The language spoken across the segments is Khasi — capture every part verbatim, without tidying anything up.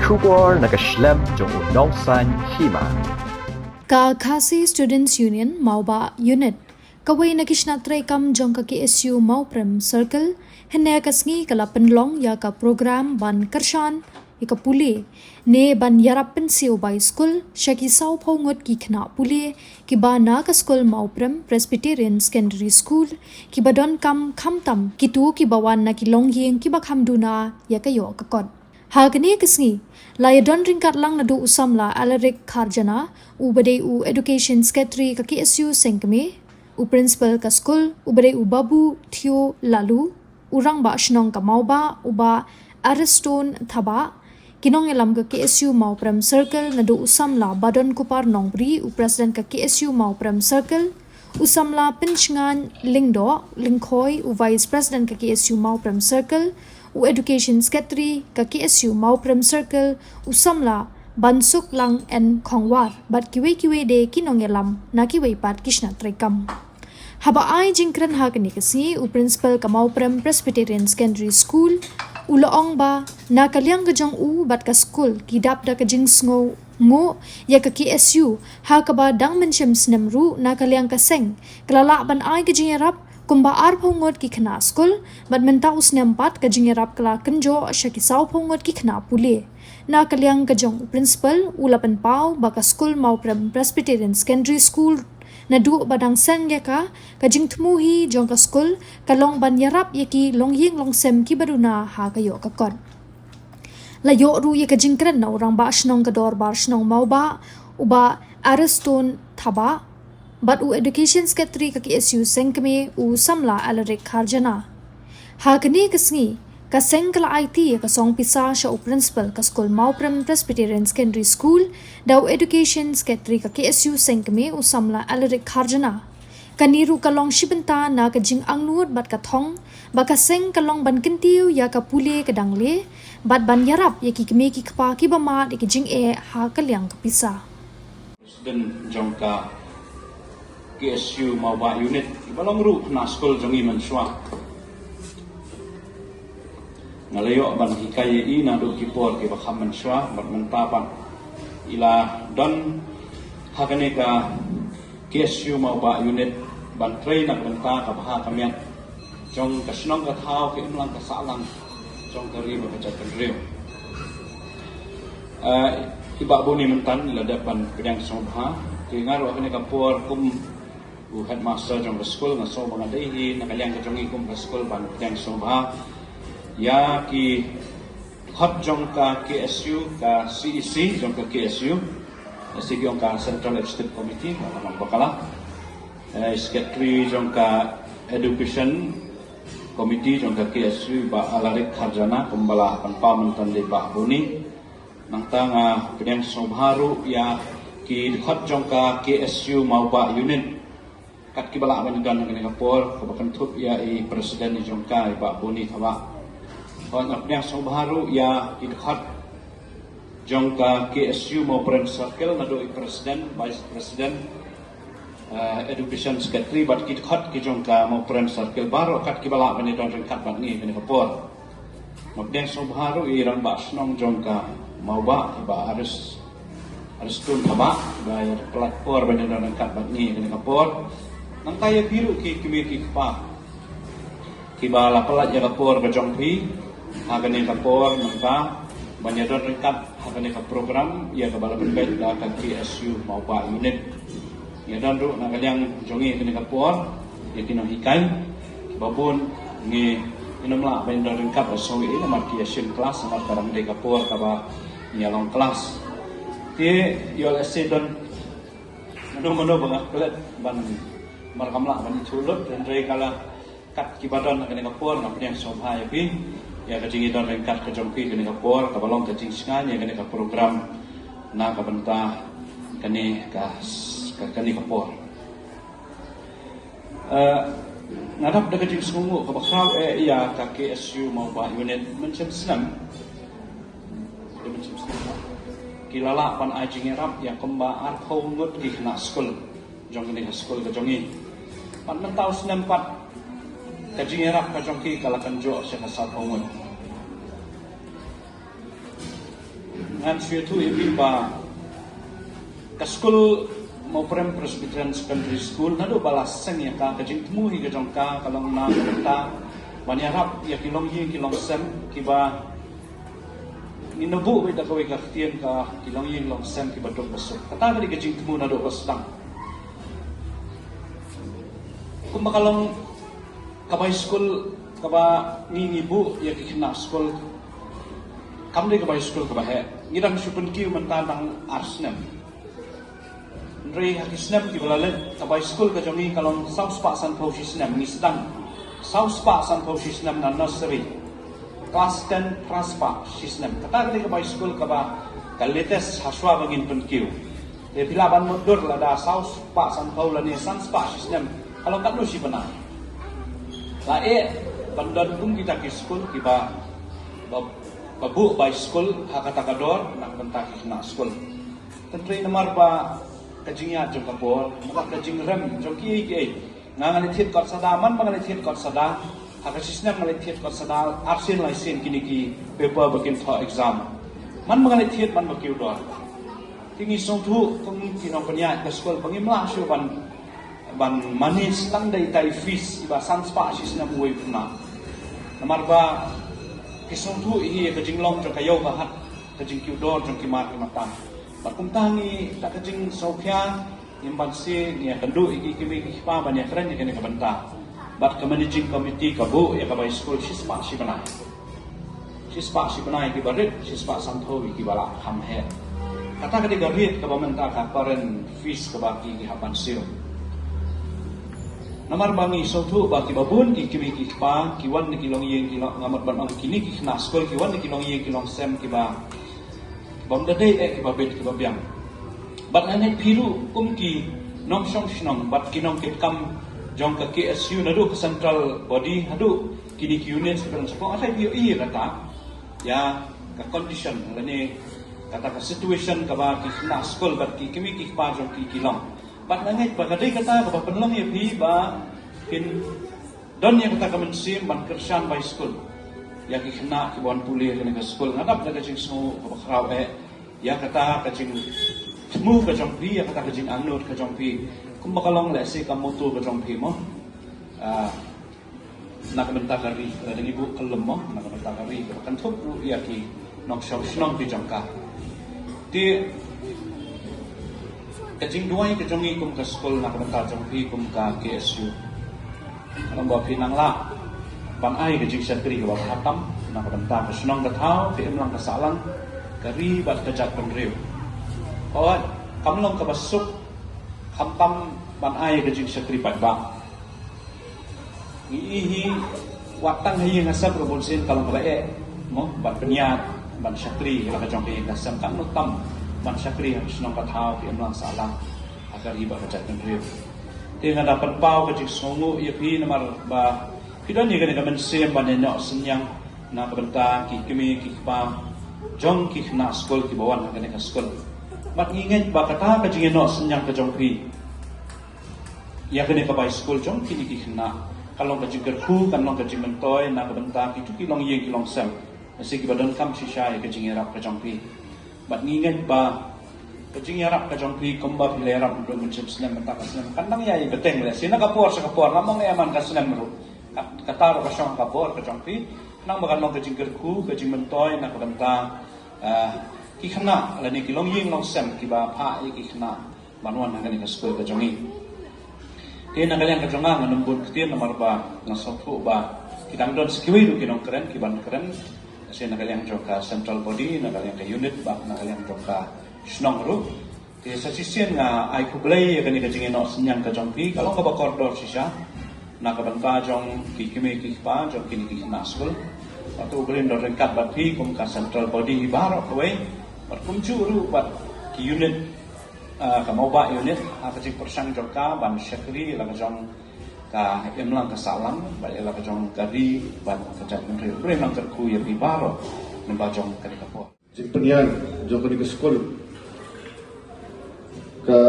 Khubor na ka shlem jong u Nongsaiñ Hima. Ka Khasi Students Union Mawbah Unit, kawei na ki shnat treikam jong ka K S U Mawprem Circle, hynne ka sngi ka la pynlong ïa ka program ban kyrshan ïa ka pule ne ban ïarap pynsiew bai skul sha ki sawphew ngut ki khynnah pule kiba na ka skul Mawprem Presbyterian Secondary School, kiba donkam khamtam kito kiba wan na ki longïing kiba kham duna ïa ka ïoh ka kot. Ha kane ka sngi la ïadon ryngkat lang naduh u samla Alaric Kharjana, uba dei u Education Secretary ka K S U Sengkmie, u Principal ka skul uba dei u Babu Theo Lalu, u Rangbah Shnong ka Mawbah u Bah Ariston Thabah, ki nongïalam ka K S U Mawprem Circle naduh u samla Badon Kupar Nongbri, u President ka K S U Mawprem Circle, u samla Pynshngain Lyngdoh Lyngkhoi, u Vice President ka K S U Mawprem Circle, u Education Secretary ka K S U Mawprem Circle, u samla Bansuklang N Khongwar, bad kiwei kiwei de ki nongïalam na kiwei pat ki shnat treikam. Haba ai jingkren ha kane ka sngi, u Principal ka Mawprem Presbyterian Secondary School u la ong ba na ka liang ka jong u bad ka skul ki dap da ka jingsngew nguh ïa ka K S U, ha kaba dang mynshem snem ruh na ka liang ka seng ka la lah ban ai ka jingïarap kumba arphew ngut ki khynnah skul, bad mynta u snem pat ka jingïarap ka la kynjoh sha ki sawphew ngut ki khynnah pule. Na ka liang ka jong u Principal u la pynpaw ba ka skul Mawprem Presbyterian Secondary School naduh ba dang seng ïa ka, ka jingthmu hi jong ka skul ka long ban ïarap ïa ki longïing longsem kiba duna ha ka ïoh ka kot. La ïoh ruh ïa ka jingkren na u Rangbah Shnong ka Dorbar Shnong Mawbah u Bah Ariston Thabah bad u Education Secretary ka K S U Sengkmie u samla Alaric Kharjana. Ha kane ka sngi ka seng ka la aiti ïa ka song pisa sha u Principal ka skul Mawprem Presbyterian Secondary School da u Education Secretary ka K S U Sengkmie u samla Alaric Kharjana. Kane ruh ka long shi bynta na ka jingangnud bad ka thong ba ka seng ka long ban kyntiew ïa ka pule ka dang leh bad ban ïarap ïa ki kmie ki kpa kiba mad ïa ki jingeh ha ka liang ka pisa. President jong ka K S U Mawbah Unit, iba long ruh khynnah skul jong i mynshuwa. Nga la ïoh ban hikai ïa i naduh ki por kiba kham mynshuwa, bad mynta pat i la don ha kane ka K S U Mawbah Unit ban trei na ka bynta ka bha ka miat jong ka shnong ka thaw, ka imlang ka sahlang jong ka ri bad ka jaitbynriew. Eh, i Bah Boni mynta i la dep ban pdiang sngewbha. Te nga ruh ha kane ka por kum u headmaster jong ka skul nga sngew ba nga dei hi na ka liang ka jong i kum ka skul ban pdiang sngewbha ïa ki dkhot jong ka K S U, ka C E C jong ka K S U, C E C jong ka Central Executive Committee, Bah Lamang Bakala, eh, Secretary jong ka Education Committee jong ka K S U, Bah Alaric Kharjana, kumba la pynpaw mynta da i Bah Boni. Nangta nga pdiang sngewbha ruh ïa ki dkhot jong ka K S U Mawbah Unit, kat kiba lah ban don ha kane ka por, kaba kynthup ïa i President jong ka, i Bah Boni Thabah. Nga pdiang sngewbha ruh ïa ki dkhot jong ka K S U Mawprem Circle, naduh i President, Vice President, eh, Education Secretary bad ki dkhot ki jong ka Mawprem Circle baroh, kat kiba lah ban ïadon ryngkat bad ngi ha kane ka por. Nga pdiang sngewbha ruh ïa i Rangbah Shnong jong ka Mawbah, i Bah Aris, Ariston Thabah, ba ïa pynlait por ban ïadon ryngkat bad ngi ha kane ka por. Nangta ïa phi ruh ki kmie ki kpa kiba la pynlait ïa ka por ka jong phi ha kane ka por mynta ban ïadon ryngkat ha kane ka program ïa kaba la pynbeit da ka K S U Mawbah Unit. Ïadon ruh na ka liang jong ngi ha kane ka por ïa ki nonghikai kiba bun, ngi, ngim lah ban ïadon ryngkat ha shuh ïa namar ki ïa shim klas, namar ka dang dei ka por kaba ngi ïa long klas. Te ïoh lehse don mano mano ba nga klet ban, namar kam lah ban ithuh lut, hynrei ka la kat kiba don ha kane ka por, nga pdiang sngewbha ïa phi ïa ka jingïadon ryngkat ka jong phi ha kane ka por, kaba long ka jingshngaiñ ïa kane ka program na ka bynta kane ka, ka, kane ka por. Eh, nga dap da ka jingsngewnguh kaba khraw eh ïa ka K S U Mawbah Unit. Mynshem snem, mynshem snem ki la lah ban ai jingïarap ïa kumba arphew ngut ki khynnah skul jong kane ka skul ka jong ngi. Bad mynta u snem pat ka jingïarap ka jong ki ka la kynjoh sha ka sawphew ngut. Ngan shu ïathuh ïa phi ba ka skul Mawprem Presbyterian Secondary School, naduh ba la seng ïa ka, ka jingthmu hi ka jong ka ka long na ka bynta ban ïarap ïa ki longïing ki longsem kiba ngin ïa buh beit da kawei ka ktien, ka ki longïing longsem kiba duk ba suk. Kata ka dei ka jingthmu naduh ba sdang. Kumba ka long ka bai skul kaba ngi ngi buh ïa ki khynnah skul, kam dei ka bai skul kaba heh. Ngi dang shu pynkiew mynta dang ar snem. Hynrei ha ki snem kiba la leit, ka bai skul ka jong ngi ka long saw spah sanphew shi snem, ngi sdang saw spah sanphew shi snem na nursery. Klas ten phra spah shi snem. Kata ka dei ka bai skul kaba ka latest ha shuwa ba ngin pynkiew. Te phi lah ban mutdur, lada saw spah sanphew lane san spah shi snem, ka long katno shi bnai. La eh ban don kum kita ki skul kiba ba, ba buh bai skul ha kata ka dor na ka bynta ki khynnah skul. Hynrei namar ba ka jingïaid jong ka por, namar ka jingrem jong kiei kiei, nga nga leit thied kot sada, man ba nga leit thied kot sada, ha ka shi snem nga leit thied kot sada ar sien lai sien kine ki paper ba kin thoh exam. Man ba nga leit thied, man ba kiew dor. Te ngi sngewthuh kum ki nongpynïaid ka skul ba ngim lah shuh ban, ban manage tang da itai fees iba san spah shi snem uwei u khynnah. Namar ba ki sngewthuh hi ka jinglong jong ka ïew ka hat, ka jingkiew dor jong ki mar ki matang. Bad kumta ngi da ka jingsngewkhia, ngim banse ngi ïakynduh ïa ki kmie ki kpa ban ïakren ïa kane ka bynta. Bad ka managing committee ka buh ïa ka bai skul shi spah shi bnai. Shi spah shi bnai ïa kiba rit, shi spah sanphew ïa kiba la kham heh. Kata ka dei ka rate kaba mynta ka current fees kaba ki, ki hap ban siew. Namar ba ngi sngewthuh ba kiba bun ki kmie ki kpa ki wan na ki longïing ki long, nga mut ban ong kine ki khynnah skul ki wan na ki longïing ki longsem kiba bym da dei eh kiba bit kiba biang. Bad nga ngeit phi ruh kum ki nongshong shnong bad ki nongkitkam jong ka K S U, naduh ka central body haduh kine ki unit, ki ban sokong, atai phi ïohi ïa kata, ïa ka condition lane kata ka situation kaba ki khynnah skul bad ki kmie ki kpa jong ki ki long. Bad nga ngeit ba ka dei kata kaba pynlong ïa phi ba phin don ïa kata ka mynsiem ban kyrshan bai skul ïa ki khynnah kiba wan pule ha kane ka skul. Nga dap da ka jingsngew kaba khraw eh ïa kata ka jingthmu ka jong phi, ïa kata ka jingangnud ka jong phi. Kumba ka long lehse ka motto ka jong phi mo, ah, na ka bynta ka ri, lada ngi buh kyllum mo, na ka bynta ka ri, kaba kynthup ruh ïa ki nongshong shnong ki jong ka. Te ka jingduwai ka jong ngi kum ka skul, na ka bynta jong phi kum ka K S U, ka long ba phin nang lah ban ai ka jingshakri kaba bha tam na ka bynta ka shnong ka thaw, ka imlang ka sahlang, ka ri bad ka jaitbynriew. Hooid, kam long kaba suk khamtam ban ai ka jingshakri paidbah. Ngi ïohi wat tang ha ïing ha sem ruh bunsien ka long kaba eh mo ban pynïaid, ban shakri ïa la ka jong ka ïing ka sem, kan ym tam ban shakri ha ka shnong ka thaw, ka imlang sahlang, ha ka ri bad ka jaitbynriew. Te nga da pynpaw ka jingsngewnguh ïa phi namar ba phi don ïa kane ka mynsiem ban ïanoh synñiang na ka bynta ki kmie ki kpa jong ki khynnah skul kiba wan ha kane ka skul. Bad ngi ngeit ba kata ka jingïanoh synñiang ka jong phi ïa kane ka bai skul jong kine ki khynnah kan long ka jingkyrkhu, kan long ka jingmyntoi na ka bynta kito ki longïing ki longsem, lehse kiba donkam shisha ïa ka jingïarap ka jong phi. Bad ngi ngeit ba ka jingïarap ka jong phi kumba phi la ïarap naduh mynshem snem mynta ka snem kan nang ïai bteng, lehse na ka por sha ka por, lada ym ong ïa man ka snem ruh, kat-, kata ruh ka shong ha ka bor ka jong phi. Nang ba kan long ka jingkyrkhu, ka jingmyntoi na ka bynta, ah, ki khynnah lane ki longïing longsem kiba phah ïa ki khynnah ban wan ha kane ka skul ka jong ngi. Te na ka liang ka jong nga, ngan ym bun ktien namar ba nga sngewthuh ba ki dang don sa kiwei ruh ki nongkren kiban kren, lehse na ka liang jong ka central body, na ka liang ka unit bad na ka liang jong ka shnong ruh. Te sa shisien nga ai khublei ïa kane ka jingïanoh synñiang ka jong phi, ka long kaba kordor shisha na ka bynta jong ki kmie ki kpa jong kine ki khynnah skul. Bad to U Blei un don ryngkat bad phi kum ka central body baroh kawei, bad kumjuh ruh bad ki unit, ah, ka Mawbah unit, ha ka jingpyrshang jong ka ban shakri ïa la ka jong ka imlang ka sahlang bad ïa la ka jong ka ri bad ka jaitbynriew. U Blei un nang kyrkhu ïa phi baroh lyngba jong kane ka por. Jingpynïaid jong kane ka skul ka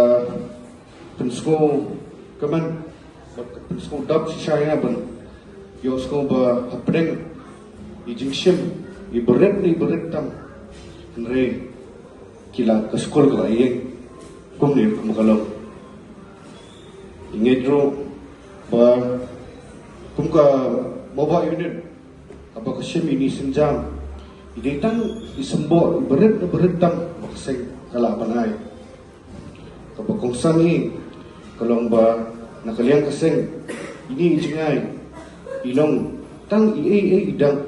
pynsngewkmen, ka pynsngewdap shisha ïa nga ban ïohsngew ba hapdeng i jingshim iba rit ne iba rit tam, hynrei Ki la ka skul ka la ïeng kumne kum ka long. Ngi ngeit ruh ba kum ka MOBA unit kaba ka shim ïa ine i sienjam, i dei tang i symbol, i barit na barit tam ba ka seng ka lah ban ai. Kaba kongsan hi ka long ba na ka liang ka seng, ine i jingai i long tang i ei ei i dang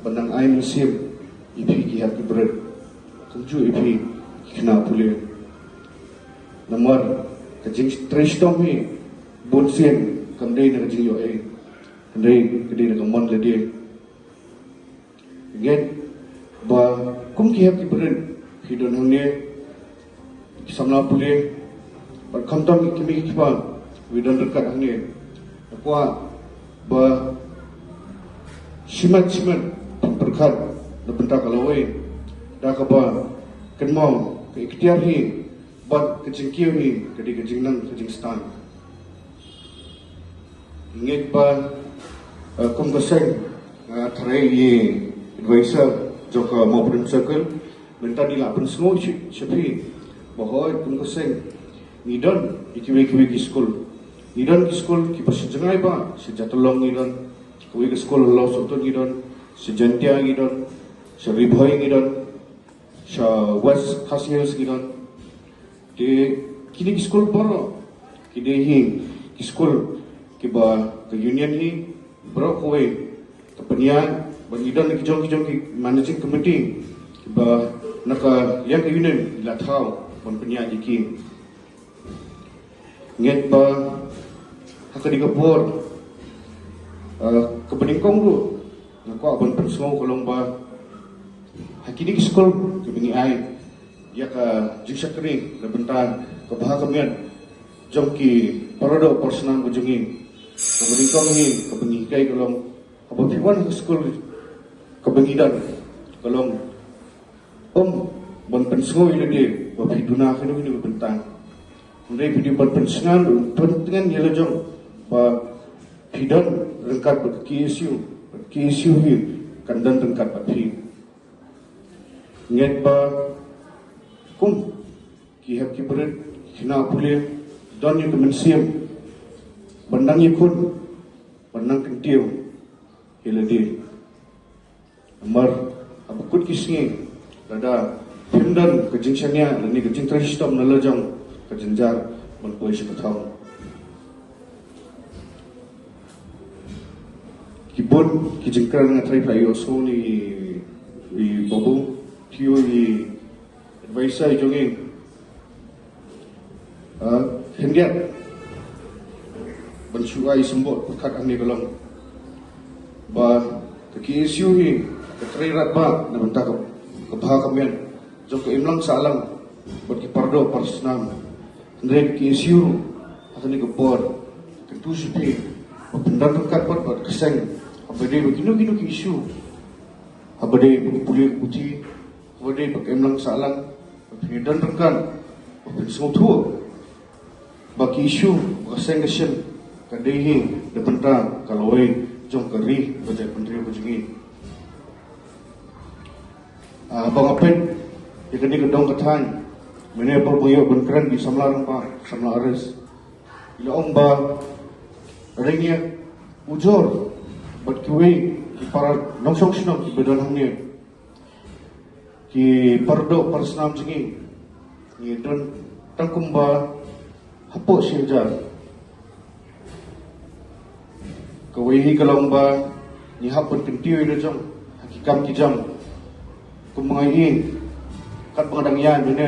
ban nang ai mynsiem ïa phi ki hep ki barit, kumjuh ïa phi ki khynnah pule. Namar ka jingtrei shitom hi bun sien kam dei na ka jingïoh ei, kam dei, ka dei na ka mon lade. Ngi ngeit ba kum ki hep ki barit phi don hangne, ki samla pule bad khamtam ki kmie ki kpa kiba don ryngkat hangne. Nga kwah ba shimet shimet pyrkhat na bynta ka lawei da kaba kynmaw ka iktiar hi bad ka jingkiew hi ka dei ka jingnang ka jingstad. Ngi ngeit ba, eh, kum ka seng, eh, nga tharai i advisor jong ka Mawpdeng Circle mynta i lah pynsngew sha, sha phi ba hooid kum ka seng ngi don ïa kiwei kiwei ki skul. Ngi don ki skul kiba sha jngai ba, sha Jatlong ngi don, kawei ka skul ha Lawsohtun ngi don, sha Jaintia ngi don, sha Ri Bhoi ngi don, sha West Khasi Hills ngi don. Te kine ki skul baroh ki dei hi ki skul kiba ka union hi baroh kawei ka pynïaid, ban ïadon ki jong ki jong ki managing committee kiba na ka liang ka union i la thaw ban pynïaid ïa ki. Ngi ngeit ba ha kane ka por, eh, kaba nyngkong ruh nga kwah ban pynsngew ka long ba ha kine ki skul kiba ngi ai ïa ka jingshakri na bynta ka bha ka miat jong ki paradoh parasnam ka jong ngi, kaba nyngkong hi kaba ngi hikai ka long, haba phi wan ha ka skul kaba ngi don, ka long ym ban pynsngew ïa lade ba phi duna kano kano ka bynta. Hynrei phi dei ban pynsngew, pyntngen ïa la jong ba phi don ryngkat bad ka K S U, bad ka K S U hi kan don ryngkat bad phi. Ngi ngeit ba kum ki hep ki barit, ki khynnah pule, don ïa ka mynsiem ban nang ïakhun, ban nang kyntiew ïa lade. Namar haba kut ki sngi, lada phim don ka jingshaniah lane ka jingtrei shitom na la jong, ka jynjar ban poi sha ka thong. Ki bun ki jingkren nga tharai phi la ïohsngew na i Babu, Theo, i advisor jong ngi. Ah, khyndiat ban shu ai symbol pyrkhat hangne ka long ba ka K S U hi ka trei radbah na bynta ka, ka bha ka miat jong ka imlang sahlang bad ki paradoh parasnam. Hynrei ka K S U ha kane ka por ka kyntu sha phi ba phin don ryngkat bad, bad ka seng, haba dei ba kino kino ki issue, haba dei ba ka pule ka puthi, haba dei ba ka imlang sahlang, ba phin don ryngkat, ba phin sngewthuh ba ki issue ba ka seng ka shem ka dei hi na bynta ka lawei jong ka ri bad ka jaitbynriew ka jong ngi. Ah, ba nga peit ïa kane ka dong ka thaiñ, mynne por ba nga ïoh ban kren bad i samla rangbah, samla Aris, i la ong ba ring ïa u Jor bad kiwei ki para nongshong shnong kiba don hangne, ki paradoh parasnam jong ngi, ngi don tang kumba hapoh shi hajar. Kawei hi ka long ba ngi hap ban kyntiew ïa la jong ha ki kam ki jam. Kumba nga ïohi, katba nga dang ïaid mynne,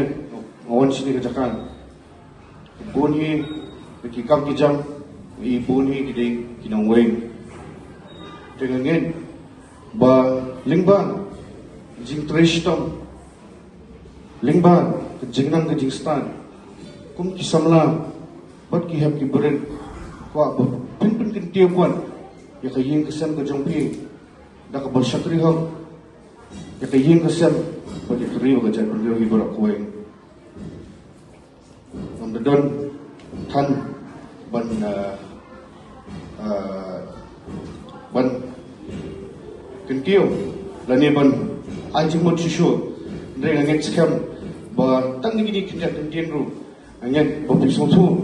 nga wan shane ka jaka, bun hi na ki kam ki jam, i bun hi ki dei ki nongwei. Te nga ngeit ba lyngba jingtrei shitom, lyngba ka jingnang ka jingstad, kum ki samla bad ki hep ki barit, kwah ba phin pynkyntiew pat ïa ka ïing ka sem ka jong phi da kaba shakri hok ïa ka ïing ka sem bad ïa ka ri bad ka jaitbynriew hi baroh kawei. Ngam da don than ban, ah, ah, ban kyntiew lane ban ai jingmut shuh shuh. Hynrei nga ngeit skhem Ba tang kine ki khyndiat kyntien ruh, ngan ba phi sngewthuh,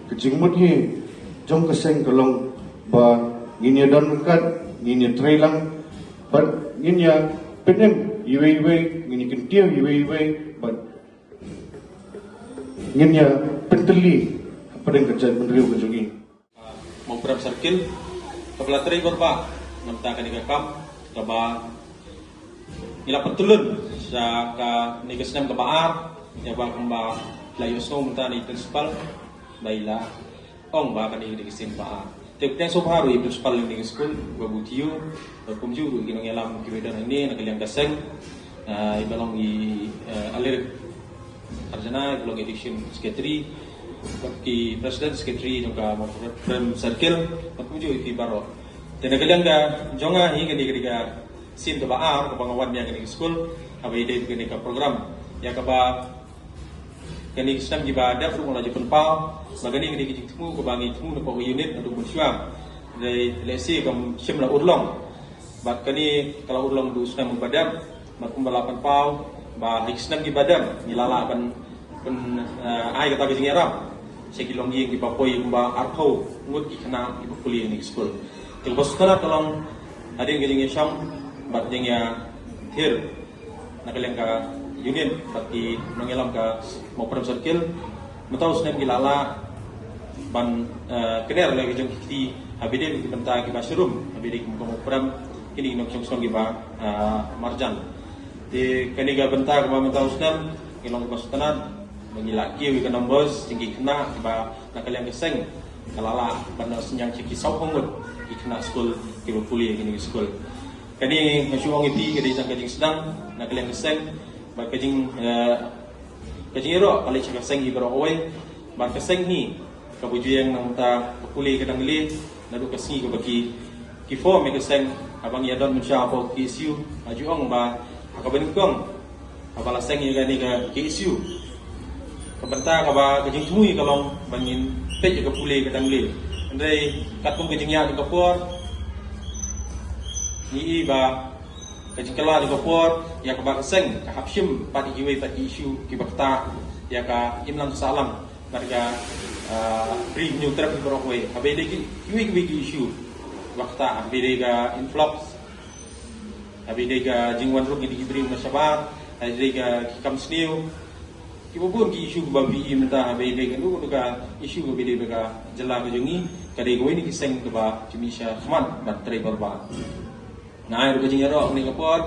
ka jingmut hi jong ka seng ka long ba ngin ïa don ryngkat, ngin ïa trei lang, bad ngin ïa pynim iwei iwei, ngin ïa kyntiew iwei iwei, bad ngin ïa pyntylli hapdeng ka jaitbynriew ka jong ngi. Mawprem Circle, kaba la trei bor bha na bynta kane ka kam, kaba ngi la pyntylun sha kane ka snem kaba ar, ïa ba kumba la ïohsngew mynta na i principal, ba i la ong ba kane ka dei ka sien kaba ar. Te u pdiang sngewbha ruh i principal jong kane ka skul, Babu Theo, bad kumjuh ruh ki nongïalam kiba don hangne na ka liang ka seng, ah, i ba long i, eh, Alir Arjana, i ba long i addiction secretary, bad ki president secretary jong ka Mawprem Circle, bad kumjuh ïa phi baroh. Te na ka liang ka jong nga hi, kane ka dei ka sien kaba ar kaba nga wan ïa kane ka skul, haba ïadei bad kane ka program ïa kaba kane ka snem kiba dep ruh nga la ju pynpaw ba kane ka dei ka jingthmu kaba ngi thmu na ka unit naduh mynshuwa. Hynrei lehse kam shym la urlong. Bad kane ka la urlong naduh snem ba dep, bad kumba la pynpaw ba ha ki snem kiba dep ngi la lah ban pyn, eh, ai kata ka jingïarap sha ki longïing kiba poi kumba arphew ngut ki khynnah kiba pule ha kane ka skul. Te kaba sngewtynnat ka long hadien ka jingïashong bad jingïathir na ka liang ka unit bad ki nongïalam ka Mawprem Circle, mynta u snem ki la lah ban, eh, kner la ki jong ki kti haba ïadei ki bynta kiba shrum, haba ïadei kum ka Mawprem, kine ki nongshong shnong kiba, eh, marjan. Te kane ka bynta kaba mynta u snem ki long kaba sngewtynnat ba ngi la kiew ïa ka numbers jong ki khynnah kiba na ka liang ka seng ka la lah ban synñiang sha ki sawphew ngut ki khynnah skul kiba pule ha kine ki skul. Kane nga shu ong ïa phi ka dei tang ka jingsdang na ka liang ka seng, bad ka jing, eh, ka jingïaroh ka leit sha ka seng hi baroh kawei, bad ka seng hi kaba ju ïeng na ka bynta ka pule ka dang leh, naduh ka sngi kaba ki, ki form ïa ka seng, haba ngi ïa don mynshuwa hapoh K S U, nga ju ong ba ha kaba nyngkong haba la seng ïa kane ka K S U, ka bynta kaba ka jingthmu ka long ba ngin peit ïa ka pule ka dang leh. Hynrei katkum ka jingïaid ka por, ngi i ba ka jingkylla ka por ïa kaba ka seng ka hap shim pat ïa kiwei pat ki issue kiba ktah ïa ka imlang sahlang bad ka, ah, Ri Hynñiewtrep baroh kawei. Haba ïadei ki, kiwei kiwei ki issue kiba ktah, haba ïadei ka influx, haba ïadei ka jingwan ruh ki dei ki briew na shabar, haba ïadei ka ki kam sniew, kiba bun ki issue kiba phi i mynta, haba ïadei ka, ka issue kaba ïadei bad ka jylla ka jong ngi, ka dei kawei na ki seng kaba ju mih sha khmat bad trei bor bha. Nga ai ruh ka jingïaroh kane ka por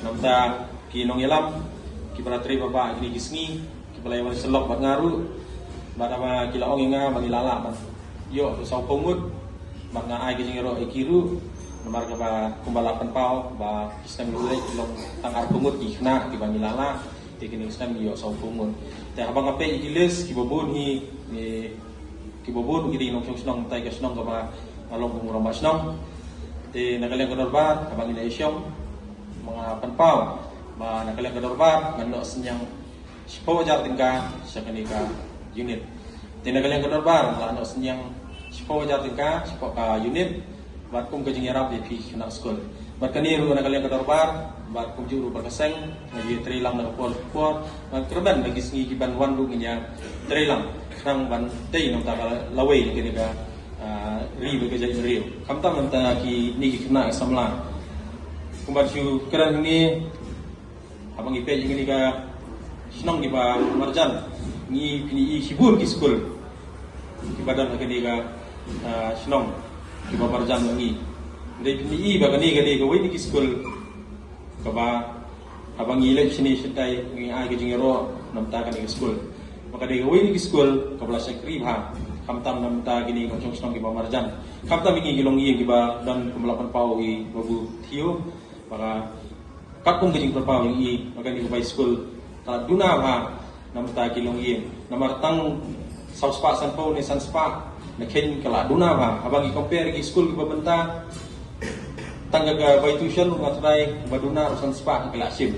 na bynta ki nongïalam kiba la trei bor bha kine ki sngi, kiba la ïa wan sylloh bad nga ruh, bad haba ki la ong ïa nga ba ngi la lah ban ïoh sawphew ngut, bad nga ai ka jingïaroh ïa ki ruh. Namar kaba kumba la pynpaw ba ki snem ba la leit ki long tang arphew ngut ki khynnah kiba ngi la lah, te kine ki snem ngi ïoh sawphew ngut. Te haba nga peit ïa ki list kiba bun hi, eh, kiba bun ki dei nongshong shnong, mynta ka shnong kaba nga long kum u rangbah shnong. Te na ka liang ka dorbar haba ngi la ïashong, ba nga pynpaw ba na ka liang ka dorbar ngan noh synñiang shiphew hajar tyngka sha kane ka unit. Te na ka liang ka dorbar nga la noh synñiang shiphew hajar tyngka shapoh ka unit, bad kum ka jingïarap ïa phi khynnah skul. Bad kane ruh na ka liang ka dorbar, bad kumjuh ruh bad ka seng, nga ïa trei lang na ka por ka por, bad kyrmen da ki sngi ki ban wan ruh ngin ïa trei lang, khnang ban tei na ka bynta ka lawei na kane ka, ah, ri bad ka jaitbynriew. Khamtam na ka bynta kine ki khynnah samla. Kumba shu kren hangne, haba ngi peit ïa kine ka shnong kiba marjan, ngi pyni i shibun ki skul kiba don ha kane ka, ah, shnong kiba marjan ngi. Hynrei pyni i ba kane ka dei kawei na ki skul kaba haba ngi leit shane shatai ngi ai ka jingïaroh na bynta kane ka skul. Ba ka dei kawei na ki skul kaba la shakri bha, khamtam na bynta kine ki nongshong shnong kiba marjan. Khamtam ïa ngi ki longïing kiba don kumba la pynpaw i Babu Theo, ba ka katkum ka jingpynpaw ïa ngi ba kane ka bai skul ka la duna bha na bynta ki longïing. Namar tang saw spah sanphew ne san spah na khein ka la duna bha. Haba ngi compare ki skul kiba bynta, tang ka, ka bai tuition nga trai ba duna ruh san spah ka la shim.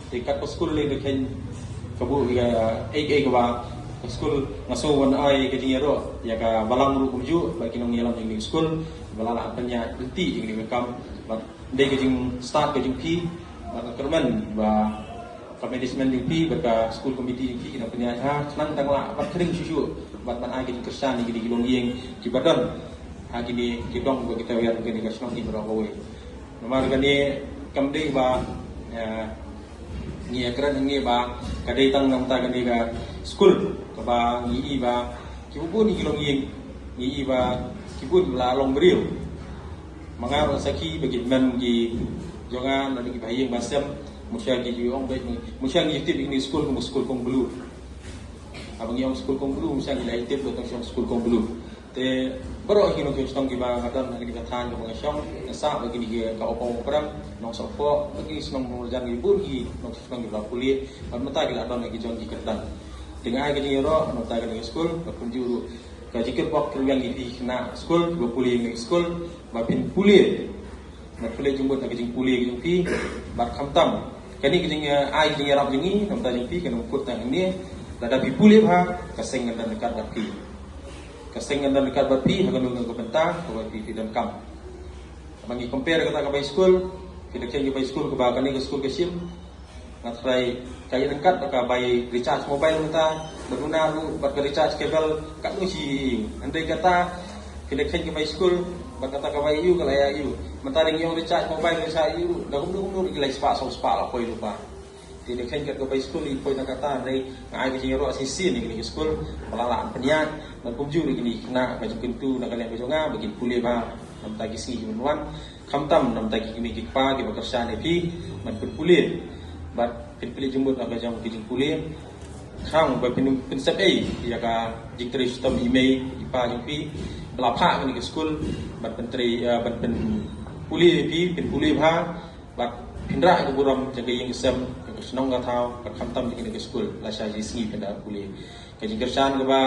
Te kat ka skul lei ka khein ka buh ïa ka ei ei kaba ka skul. Nga sngew ban ai ka jingïaroh ïa ka balang ruh kumjuh bad ki nongïalam jong ka skul ba la lah ban ïa lynti ïa ka kam. Bad dei ka jingstad ka jong phi, bad nga kyrmen ba Ka management jong phi bad ka school committee jong phi ki nang pynïaid ha khnang tang lah ban khring shuh shuh bad ban ai ka jingkyrshan ïa kine ki longïing kiba don ha kine ki dong ba kita wer kane ka shnong Imrok kawei. Namar kane kam dei ba, eh, ngi ïa kren hangne ba ka dei tang namar kane ka school kaba ngi i ba kiba bun ki longïing ngi i ba ki bun la long briew. Ma nga ruh sakhi ba ki hynmen ki jong nga na ki ba ïing ba sem. Musa ki ju ong ba musa ngi tip ïa kane school kum school Kong Blue. Haba ngi ong school Kong Blue musa ngi la tip ba tang school Kong Blue. Te baroh ki nongshong shnong kiba nga don ha kane ka thaiñ kaba nga shong, nga sah ba kine ki ka Opong Prem, Nongsohphoh, ba kine ki shnong Nongmarjan ki bun ki nongshong shnong kiba la pule, bad mynta ki la don ha ki jong ki kyrdan. Te nga ai ka jingïaroh na bynta kane ka school, bad kumjuh ruh ka jingkyrpad kyrwiang ïa phi ki khynnah skul kiba pule ha kane ka school ba phin pule. Bad pule jingmut ha ka jingpule ka jong phi bad khamtam kane ka jing, eh, ai ka jingïarap jong ngi na bynta jong phi ka nang kut tang hangne. Lada phi pule bha ka seng kan don ryngkat bad phi. Ka seng kan don ryngkat bad phi ha kano kano ka bynta kaba phi, phi donkam. Haba ngi compare kata ka bai skul, phi da kheiñ ka bai skul kaba kane ka skul ka shim. Nga tharai ka ïa ryngkat bad ka bai recharge mobile mynta, bad duna ruh bad ka recharge cable katno shi. Hynrei kata phi da kheiñ ka bai skul bad kata ka bai ïa u ka la ïa ïa u. Mynta da ngi ong recharge mobile, recharge ïa u da kumno kumno ruh ki lai spah saw spah la poi lypa. Te da kheiñ kat ka bai skul i poi na kata, hynrei nga ai ka jingïaroh shisien ïa kane ka skul ba la lah ban pynïaid. Bad kumjuh ruh kine ki khynnah ka jingkyntu na ka liang ka jong nga ba kin pule bha na bynta ki sngi ki ban wan. Khamtam na bynta ki kmie ki kpa kiba kyrshan ïa phi ban pynpule bad pynpule jingmut na ka jong ki jingpule. Khnang ba pyn, pynsep ei ïa ka jingtrei shitom i mei i pa jong phi ba la phah kane ka skul ban pyntrei, eh, ban pynpule ïa phi, pynpule bha bad pynrah ïa ka burom jong ka ïing ka sem, jong ka shnong ka thaw, bad khamtam ïa kane ka skul lashai shi sngi phin da pule. Ka jingkyrshan kaba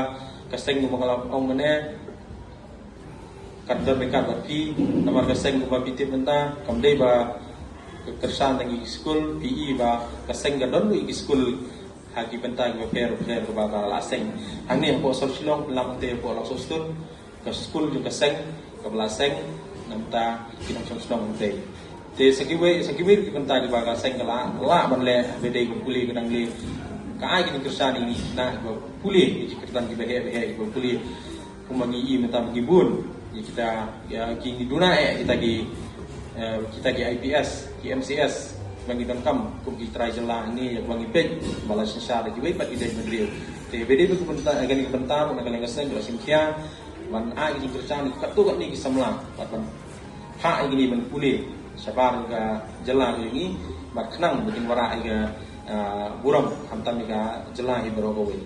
ka seng kaba nga la ong mynne, kat don ryngkat bad phi, namar ka seng kaba phi tip mynta kam dei ba ka kyrshan tang ïa ki skul, phi i ba ka seng ka don ruh ïa ki skul ha ki bynta kiba pher pher kaba ka la seng. Hangne hapoh sor Shillong, pynlap hangtei hapoh Lawsohstone, ka skul jong ka seng kaba la seng na bynta ki nongshong shnong hangtei. Te sa kiwei, sa kiwei ruh ki bynta kiba ka seng ka la lah ban leh, haba dei ka pule ka dang leh. Ka ai ka jingkyrshan ïa ngi na kiba pule, ki jingkyrdan kiba heh ba heh kiba pule. Kumba ngi i mynta ba ngi bun ïa kita, ïa ki ngi duna eh kita ki, eh, kita ki I P S, ki M C S ba ngi donkam kum ki trai jylla hangne, ïa ba ngi peit ba la synshar da kiwei pat ki dei bynriew. Te ba dei ba ki bynta, eh, kane ka bynta ruh na ka liang ka seng ba la shim khia ban ai ka jingkyrshan ïa katto katne ki samla bad ban phah ïa kine ban pule shabar ka jylla ka jong ngi bad khnang ba kin wanrah ïa ka, eh, burom khamtam ïa ka jylla hi baroh kawei.